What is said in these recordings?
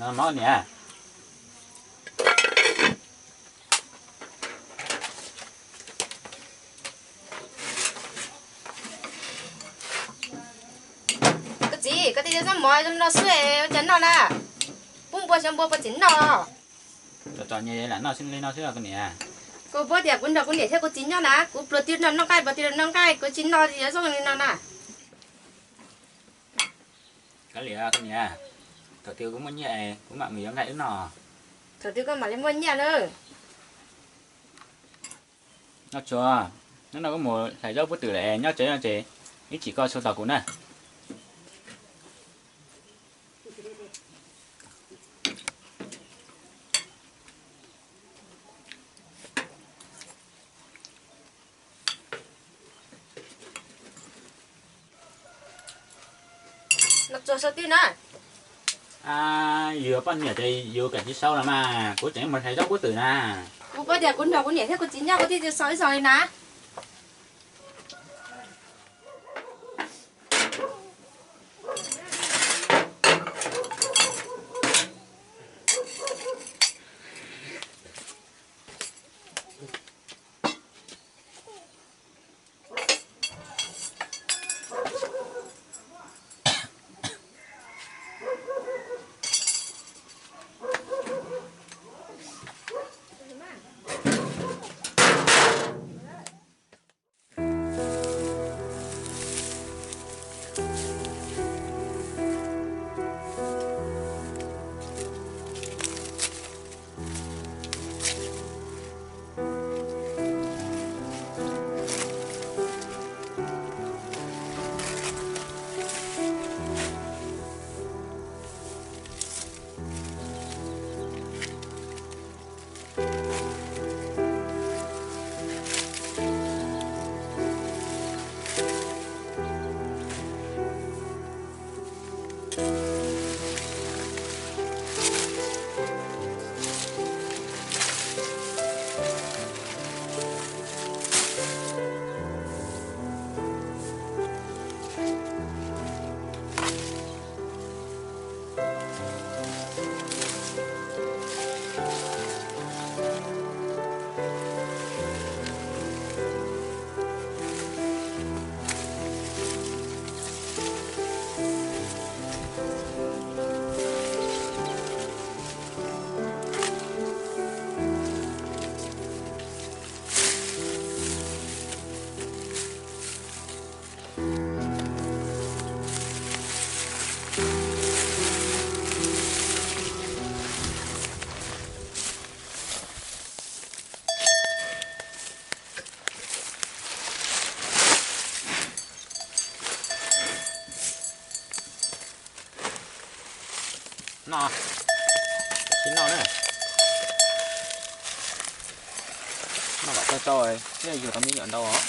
Mov niam. Koj txiv, koj tej zaub mov zoo no xwb, ua cas noj na? Pub npua xyov npua puas tseem noj. Tsom tsom nyem lam noj xwb li no xwb os koj niam. Kuv paub tias kuv nrog kuv niam thiab kuv txiv nyob na, kuv pluas twg noj nqaij pluas twg noj nqaij, kuv tsis noj zaub zoo li no na. Kav liam koj niam, thaum twg kuv muaj nyiaj kuv mam mus yuav nqaij wb noj. Thaum twg koj mam li muaj nyiaj na? Noj tsuag, hnub no kuv mus hlais zaub pub twm lawm, nyob tsev nyob tsev, ib chim koj txhua tos kuv na. Noj tsuag sau tij na. Yus poj niam ces yus kam tsis sau los mas, kuv tseem mus hlais zaub pub twm na. Kuv paub tias kuv nrog kuv niam thiab kuv txiv nyob kuv thiaj tsis sau ib zaug li na. Noj, tsis noj na. Noj kom tsau tsau, thiaj yug tau me nyuam ntau os.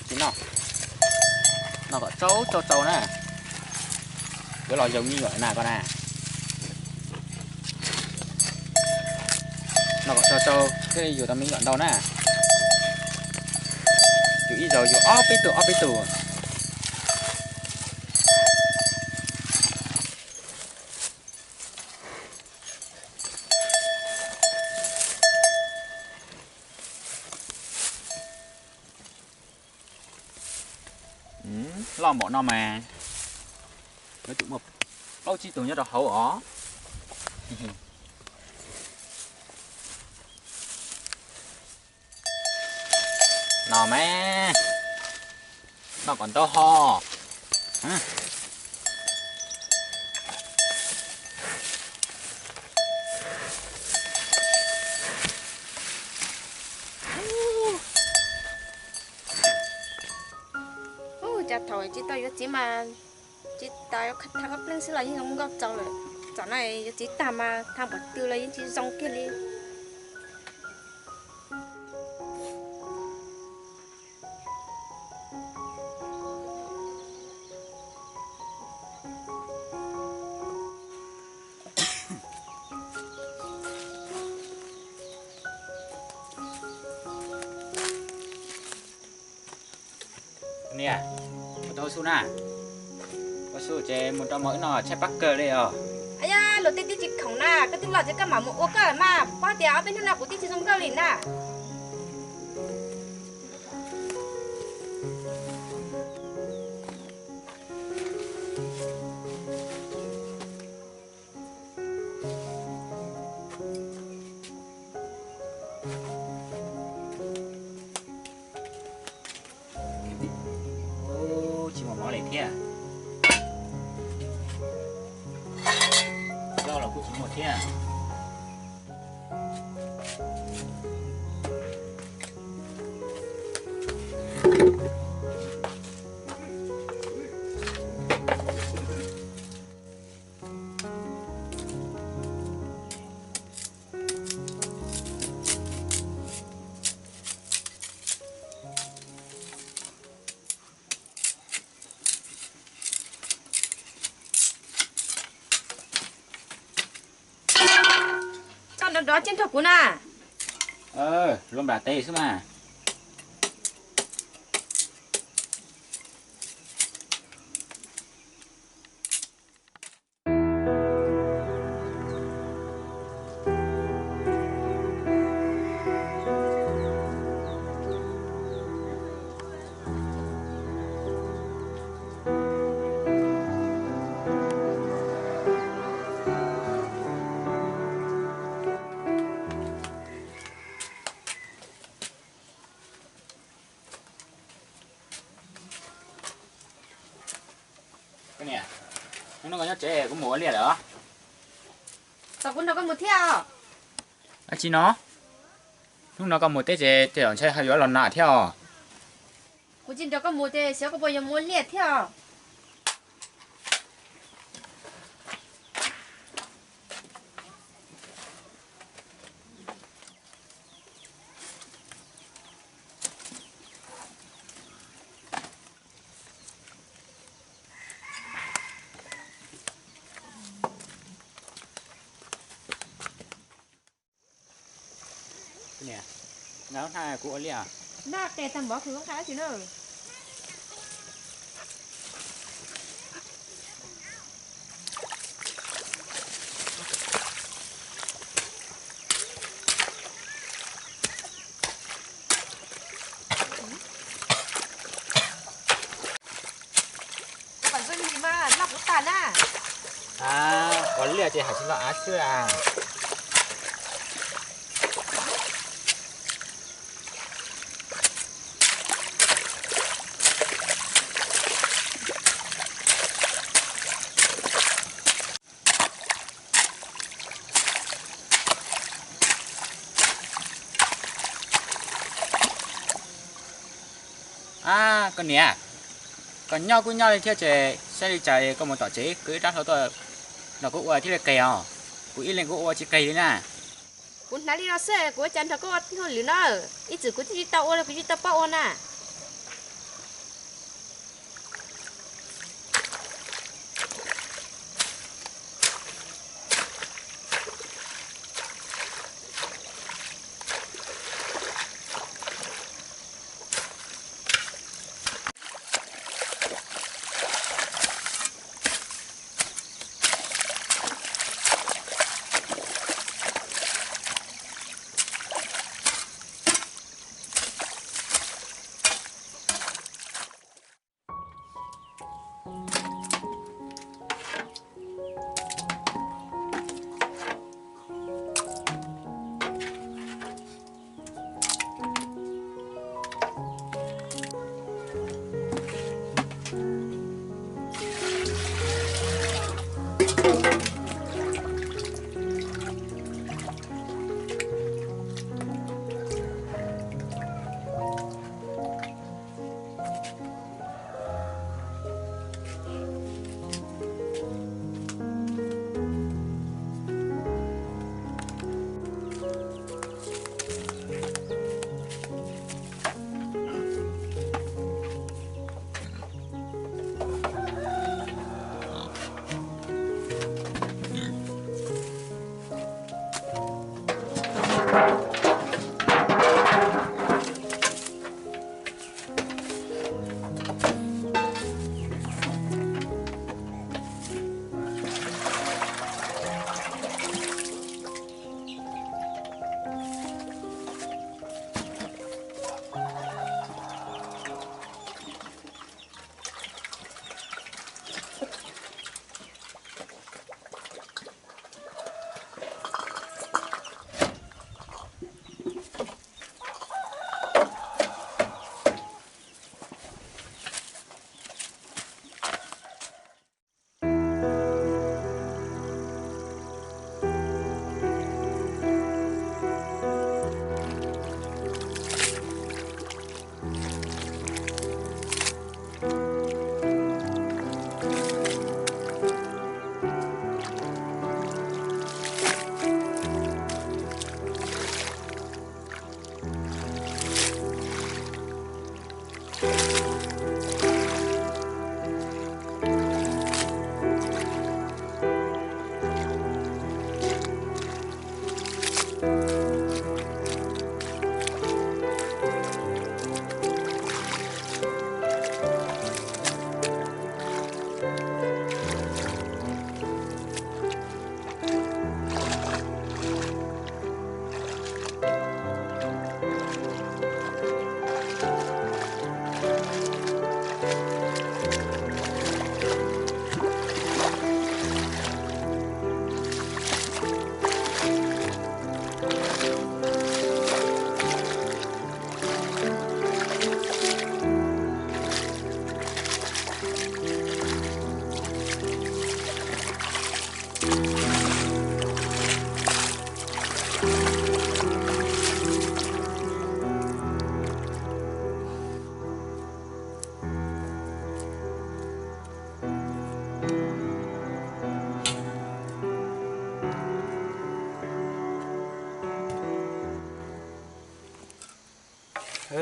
Tsis noj, noj kom tsau tsau tsau na. Yuav los yug me nyuam na koj na. Noj kom tsau tsau thiaj yug tau me nyuam ntau na. Yug ib zaug yug ob peb tug ob peb tug. Loj npaum no mas yuav tsum muaj plaub tsib tug nyob rau hauv os. No mas, noj kom ntau ho. Ub, cas thaum tsis tau yuav txiv mas tsis tas yuav thaj kab pleej xwb los yeej zoo nkauj txaus lawm. Tam no yuav txiv tag mas thaj npaum twg los yeej tsis zoo kiag li. Niam, ua tau ua su na. Ua su ces mus rau mov wb noj tshaib plab kawg li os. Yog luag tej tib tsis khoom na, koj twb los ces koj mam mus ua koj mas. Paub tias ob peb hnub no kuv twb tsis zoo nkauj li na. Tsis muaj mov li thiab. Zaub los kuj tsis muaj thiab. Koj nrov nrov tsis nrog kuv na. Luag nplam tes xwb mas. Koj niam, hnub no koj nyob tsev kuv mus ua liaj lawm os. Tos kuv nrog koj mus thiab os. Dab tsi no? Hnub no koj mus teb ces tej zaum ntshai ho yuav los nag thiab os. Kuv tsis nrog koj mus ces xyov koj puas yuav mus ua liaj thiab os. Nag hmo kuv ua liaj. Nag qis tag npaum kws nqa tsi na. Koj pom zoo li mas noj kuv tag na. Ua liaj ces hais tsis loj av xwb a. A, koj niam, koj nyob kuj nyob li thiab ces saib li cas koj mus tom tsev kwv ib rab hlau tuaj nrog kuv ua thiaj li qeg os. Kuv ib leeg kuv ua tsis qeg li na. Kuv hnav li no xwb kuv ua cas nrog koj ua hauj lwm no. Ib txwm kuv twb tsis tau ua los kuv tsis tau paub ua na.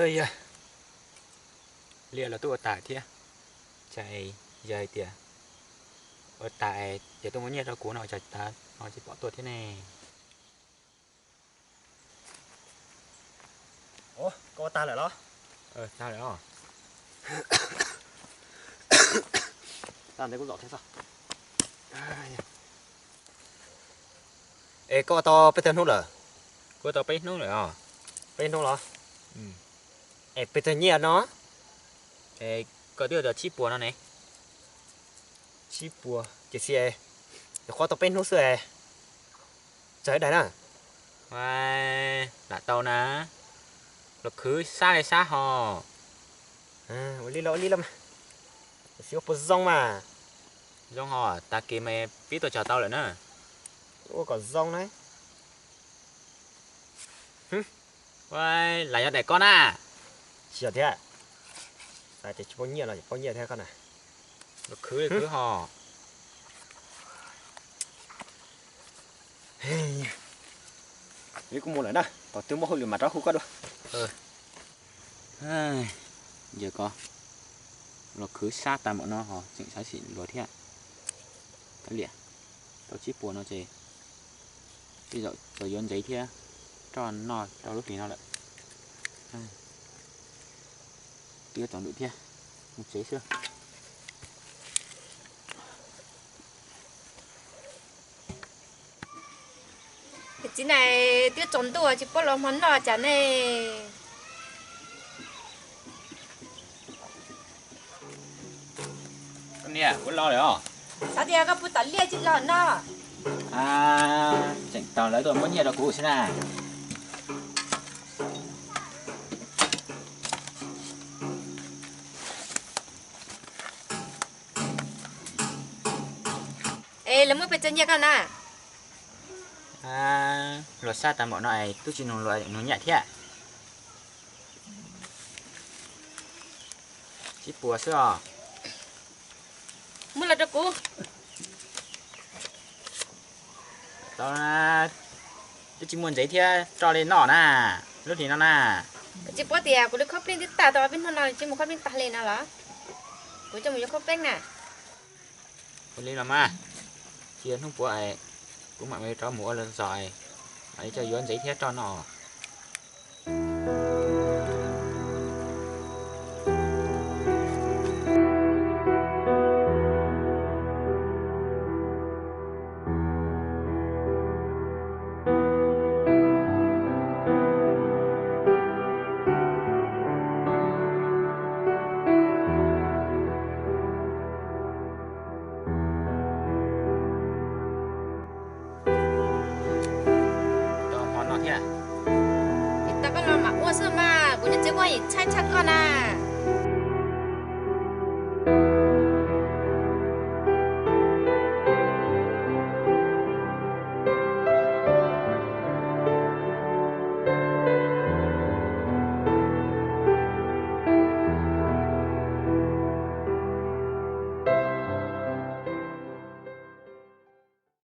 Yog, liaj los twb ua tas thiab, cas yog hais tias ua tas es yog tuaj muab nyiaj rau kuv no, cas tav no tsis pom tuaj thiab ne? Koj ua tag lawm los? Tag lawm os. Tag ntev kuv zom thiab xwb. Es koj ua tau peb tag hnub lawm? Kuv ua tau peb hnub lawm os. Peb hnub los? Es peb tag nyiaj no? Es koj twb ua tau tsib puas no ne. Tsib puas ces xij, yuav qhuav tau peb hnub xwb es. Txawm daim na. Lam tau na, los khwv sab li sab ho. Ua li los ua li los mas, xij ua puas zoo mas. Zoo ho, tag kis mas pib tuaj txog tau lawm na. Ua kom zoo na. Ua, lam yog daim koj na. Tsis yog thiab. Ces tsis paub nyiaj los paub nyiaj thiab koj na. Los khwv khwv ho. Kuv mus lawm na, thaum twg muaj hauj lwm mam rov hu koj dua. Yog ko, los khwv sab tag npaum no ho tseem xav sim luag thiab. Kav liam, tau tsib puas no ces tej zaum txawm yuav ntxeev thiab roj noj rau lub hlis no lawm. Twb yuav tsaus ntuj thiab, mus tsev xwb. Txiv nais, twb tsaus ntuj tsis paub los hmo noj cas ne. Koj niam, kuv los lawm os. Xav tias koj puas tom liaj tsis los no. Tseem tos lawv tuaj muab nyiaj rau kuv xwb na. Es lawv muab pes tsawg nyiaj koj na? Luag sab tag npaum no es twb tsis nug luag nug nyiaj thiab. Tsib puas xwb os. Muab los rau kuv. Tau, twb tsis muaj ntxeev thiab roj li noj na, lub hlis no na. Koj tsis paub tias kuv lub khaub pheej twb tag tau peb hnub no tsis muaj khaub pheej tag li no los? Kuv coj mus yuav khaub pheej na. Ua li los mas, cia hnub puav kuv mam li rov mus ua zog, mam li coj yuav ntxeev thiab roj noj. Tau hmo noj thiab. Tsis tau koj los mam ua xwb mas, kuv niam txiv kuj yeej tshaib tshaj koj na.